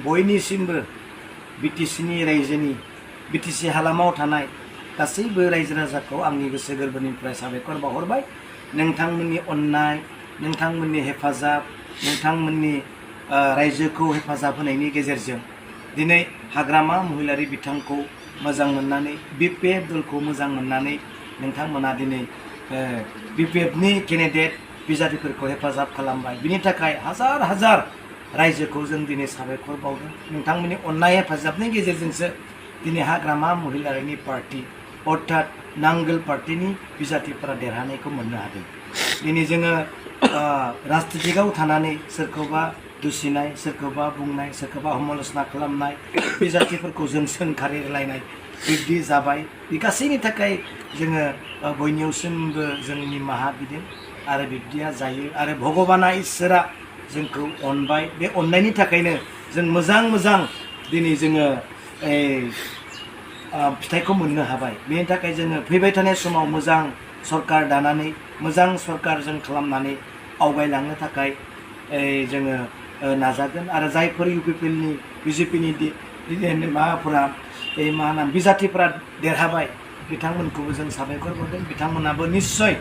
बयनिसिमबो बिटिसिनि रायजोनि बिटिसि हालामाव थानाय गासैबो रायजो राजाखौ आंनि गोसो गोरबोनिफ्राय साबायखर बावहरबाय। नोंथांमोननि अननाय, नोंथांमोननि हेफाजाब, नोंथांमोननि रायजोखौ हेफाजाब होनायनि गेजेरजों दिनै हाग्रामा महिलारि बिथांखौ मोजां मोननानै बिपिएफ दलखौ मोजां मोननानै नोंथांमोना दिनै बिपिएफनि केन्डिडेट बिजाथिफोरखौ हेफाजाब खालामबाय। बिनि थाखाय हाजार हाजार रायजोखौ जों दिनै साबायखर बावदों। नोंथांमोननि अननाय हेफाजाबनि गेजेरजोंसो दिनै हाग्रामा महिलारिनि पार्टी अर्थात नांगोल पार्टीनि बिजाथिफोरा देरहानायखौ मोननो हादों। दिनै जोङो राजनितिकआव थानानै सोरखौबा दुसिनाय, सोरखौबा बुंनाय, सोरखौबा समाल'सना खालामनाय, बिजाथिफोरखौ जों सोंखारिलायनाय बिब्दि जाबाय। बे गासैनि थाखाय जोङो बयनियावसिमबो जों निमाहा बिदों आरो बिब्दिया जायो आरो भगबाना इसोरा जोंखौ अनबाय। बे अननायनि थाखायनो जों मोजां दिनै जोङो फिथाइखौ मोननो हाबाय। बेनि थाखाय जोङो फैबाय थानाय समाव मोजां सरकार दानानै मोजां सरकार जों खालामनानै आवगायलांनो थाखाय जोङो नाजागोन आरो जायफोर इउपिपिएलनि बिजेपिनि माबाफोरा मा होनो बिजाथिफोरा देरहाबाय बिथांमोनखौबो जों साबायखर होगोन। बिथांमोनाबो निस्सय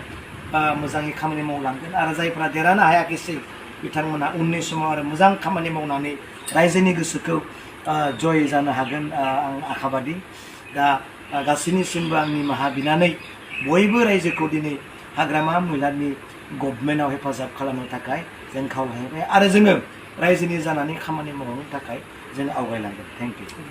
मोजाङै खामानि मावलांगोन आरो जायफोरा देरहानो हायाखैसै बिथांमोना उननि समाव आरो मोजां खामानि मावनानै रायजोनि गोसोखौ जय जानो हागोन आं आखाबादि। दा गासैनिसिमबो आं निमाहा बिनानै बयबो रायजोखौ दिनै हाग्रामा महिलारिनि गभर्नमेन्टआव हेफाजाब खालामनो थाखाय जों खावलायबाय आरो जोङो रायजोनि जानानै खामानि मावनो थाखाय जों आवगायलांगोन। Thank you.